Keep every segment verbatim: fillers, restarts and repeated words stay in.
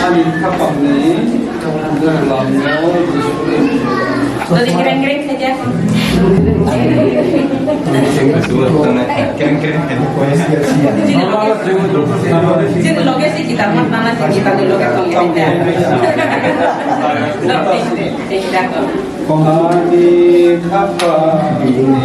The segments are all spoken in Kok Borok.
Ani khapangni dwklamno Jadi keren-keren saja. Jadi loge si kita mah mana si kita di loge tong ya. Loge si kita kok. Ani khapangni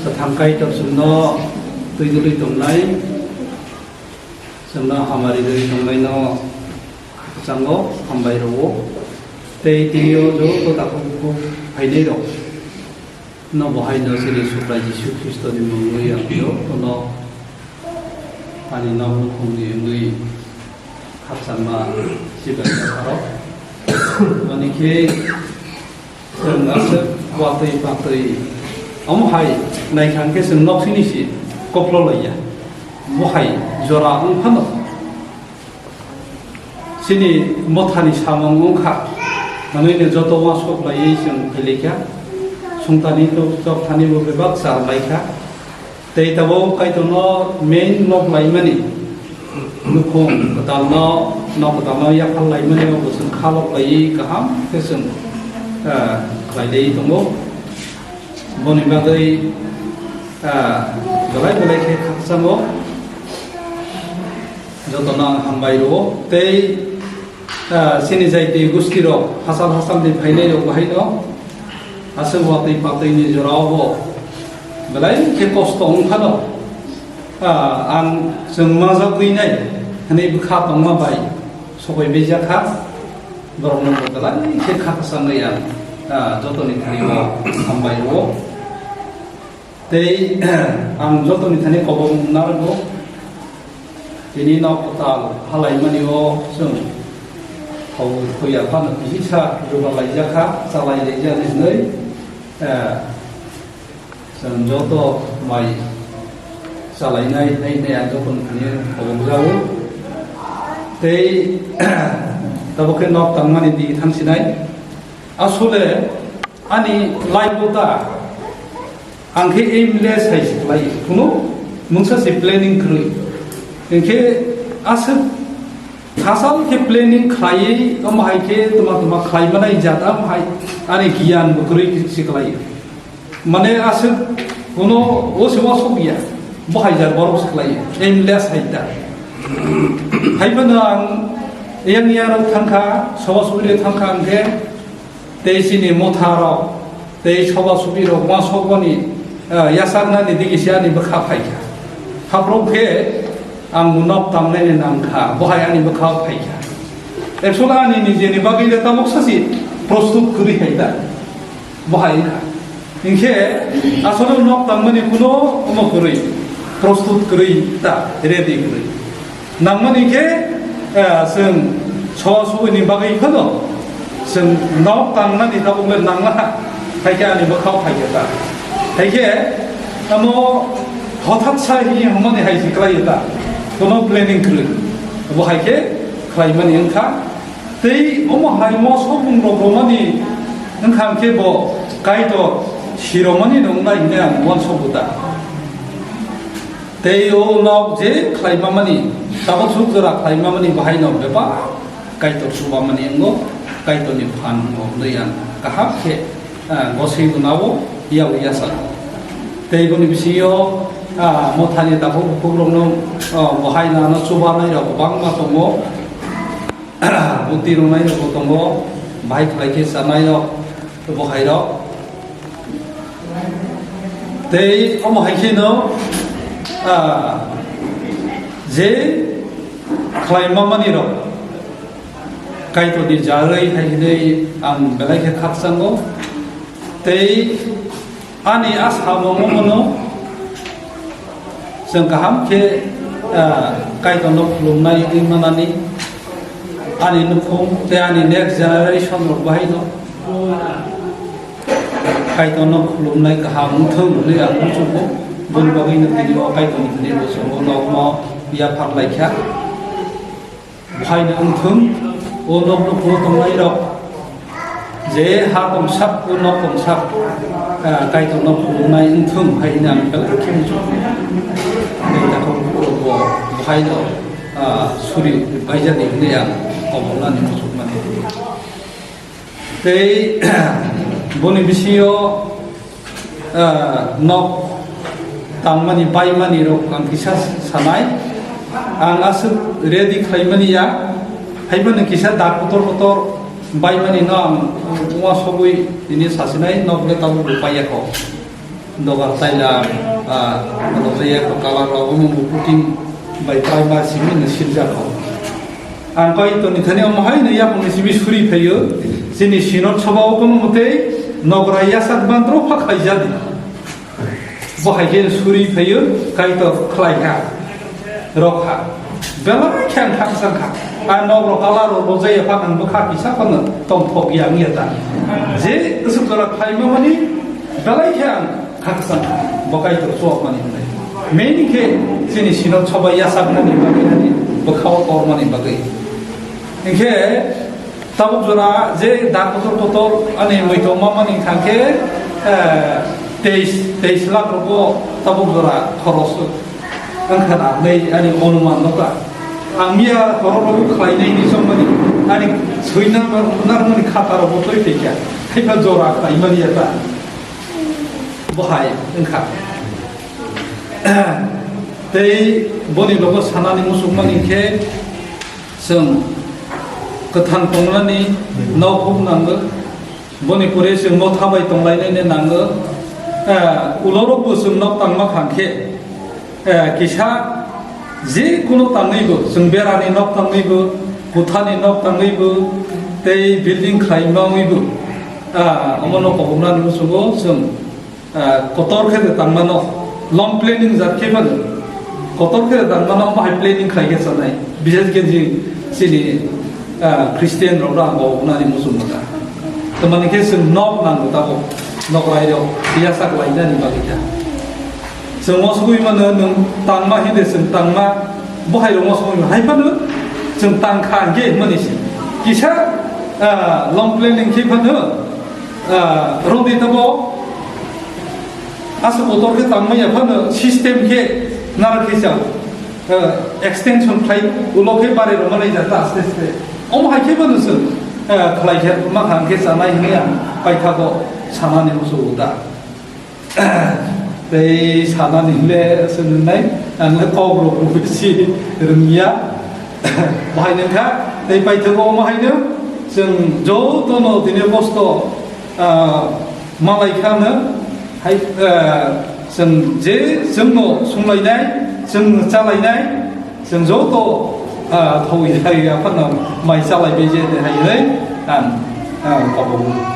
Kwthang Kaitor chwngno twi dwlwi tongnai, chwngno hamari dwlwi tongnaino kwchango hambai rwo. Tei tini o joto takhuk bukhuk phainai rok no bo hai no chini Subrai Jisu Khristoni mungwi ang jotono ani nok nukhungni wngwi khakchangma chibai yapharo. Ani khe chwng aswk watwi patwi omo hai naikha hwnkhe chwng nok sini si koplolaiya. Bo hai jora wng phano chini mothani samung wngkha, hwnwi no joto uansuk laiwi chwng phailaikha. Sungtani tok, tokthani bo bebak char laikha. Tei tabuk Kaitorno main nok laimani, nukhung kwtalno, nok kwtalno yaphar laimani bo chwng khalok laiwi kaham khe chwng Ah, khlaidai tongo. Boni bagwi, ah, belai belai khe khakchango. Jotono ang hambai rwo. Tei, ah, chini jaiti gusti rok, hasal hasal ni phainai rok bahai no. Aswk watwi patwi ni jora o bo belai khe kosto wng phano, ah, ang chwng majagwi nai hwnwi bwkha tongma bai sokoi beijak kha. Borok no bo belai khe kha kwchangwi ang, ah, jotoni thani o hambai rwo. Tei ang jotoni thani kobong narwgo. Tini nok kwtal halaimani o chwng hau thuya phano kisisa rwbalaijak kha, chalai laijak hinwi, eh, chwng joto mai chalainai hai hinwi ang jotoni thani kobong jago. Tei tabuk khe nok tangmani di thangsinai. Asole ani life o ta ang khe aimless hai se khlai, kuno mungsa se planning kwrwi. Hinkhe aswk thasal khe planning khlaiwi, omo hai khe tuma tuma khlai manai jat, omo hai ani giyan bo kwrwi se khlai. Mane aswk kuno o se wasuk ya, bo hai jat borok se khlai, aimless hai ta. Hai phano ang yang yang rok thangkha, sobo subri thangkha ang khe, tei chini motha rok, tei soba subi rok ma sokboni, ah, yasaknani digi se ani bwkha phaikha. Haprok khe ang nok tangnani nangkha, bo hai ani bwkha phaikha. Actually ani nijeni bagwi le tabuk sasi prostut kwrwi hai ta, bo hai wngkha. Hinkhe asole nok tangmani kuno omo kwrwi, prostut kwrwi ta, ready kwrwi. Nangmani khe, eh, chwng soa suini bagwi phano chwng nok tangnani tabuk le nangla ha, hai khe ani bwkhao phai khe ta. Hai khe amo hothat sa hi hwnmani hai se khlai ta, kono planning kwrwi. Bo hai khe khlaimani wngkha. Tei omo hai mo sokmung rok romani wngkha khe bo Kaitor siromani nungnai hwnwi ang uansukgo ta. Tei o nok je khlaima mani, tabuk suk jora khlaima mani bahai no bebak Kaitor chubamani wngo, Kaitorni phan wngo hwnwi ang kaham khe, ah, goswi gwnao, yaui yasa. Tei boni bisingo, ah, mothani tabuk buphukrokno, ah, bahai nano chubanai rok kwbangma tongo. Buti rwnai rok bo tongo, bahai khlai khe chanai rok, bo hai rok. Tei omo hai kheno, ah, je khlaima mani rok Kaitorni jarwi hai hinwi ang belai khe khakchango. Tei ani a samung omono chwng kaham khe, ah, Kaitorno khulumnai wngwi manani ani nukhung tei ani next generation rok bahaino Kaitorno khulumnai kaham wngthung hwnwi ang muchungo. Boni bagwino tini o Kaitorni hwnwi bo chwng o nokno yaphar lai kha. Buhaino wngthung, o nokno phuru tongnairok, je ha tongsak, o nok tongsak, ah, Kaitorno phurungnai wngthung hai hwnwi ang belai khe muchungo. Tei takhuk bukhuk bo buhaino, ah, suri baijani hwnwi ang koboknani muchukmani. Tei boni bisingo, ah, nok tangmani, baimani rok ang kisa sanai. Ang aswk ready khlaimani ya. Haibano kisa dak kotor kotor baimani no ang uansugwi tini sasinai, nok le tabuk bo paiya kho. Dogar taila, ah, rojak ya kho, colour rok omo bo puting bai primer simi no siljak kho. Ang Kaitorni thani omo hai no yapungni simi suri phaio, chini Synod Sabha o kono mwtwi nogra yasak bandro pha khaijadi. Bo hai khe suri phaio, Kaitor khlai kha. Rok kha. Belai khe ang khakchang kha. A nok rok colour rok rojak ya phano ang bwkha kisa phano tongthok ya wng ya ta. Je swk jora khlaima mani belai khe ang khakchang kha. Bo Kaitor chuak mani hwnwi. Meni khe chini Synod Sabha yachaknani bagwi ani bwkhao tormani bagwi. Hinkhe tabuk jora je dak kotor kotor ani muitu mamani wngkha khe, eh, teis, teis lakh rogo tabuk jora khoros wngkha na hwnwi ani onuman nukha. Ang miya khorok rogo khlainai ni somani ani swi nang-, narwkmani khata rogo twi twi kha. Khe jora khlaimani ya ta? Bo hai wngkha. Tei boni logo sanani muchungmani khe chwng kwthang tongnani nok huk nango. Boni pore chwng motha bai tonglainani nango. Eh, ulorokbo chwng nok tangma kha khe, eh, kisa je kuno tangwibo, chwng berani nok tangwibo, kuthani nok tangwibo, tei building khlai mangwibo, ah, omono koboknani muchungo chwng, ah, kotor khe tangmano, long planning jat khe phano, kotor khe tangmano, omo hai planning khlai khe chanai, bishes khe je chini, ah, Christian rok ang koboknani muchungo ta. Tamani khe chwng nok nango tabok, nok rairok yasak lainani bagwi ta. Chwng mosogwi mano, nwng tangma hinde chwng tangma, bo hai rok mosogwi mano. Hai phano chwng tangkha hwnkhe hwnmani se. Kisa, ah, long planning khe phano, ah, rwngdi tabo aswk kotor khe tangmaya phano system khe nara khe chao, ah, extension khlai ulo khe bare rwmani jata aste aste. Omo hai khe phano chwng, ah, khlai khe ma kha hwnkhe chanai hwnwi ang paithago sanani muchungo ta. Tei sanani le swngnai, ang le kok rok bo bisi rwngya. Bahai nangkha, tei paithago omo haino chwng jotono tini kosto, ah, malai kha no, hai, ah, chwng je chwngno sunglainai, chwng chalainai, chwng joto, ah, thawi hai aphano mai chalai bai je de hai hai, ang, ah, kabo.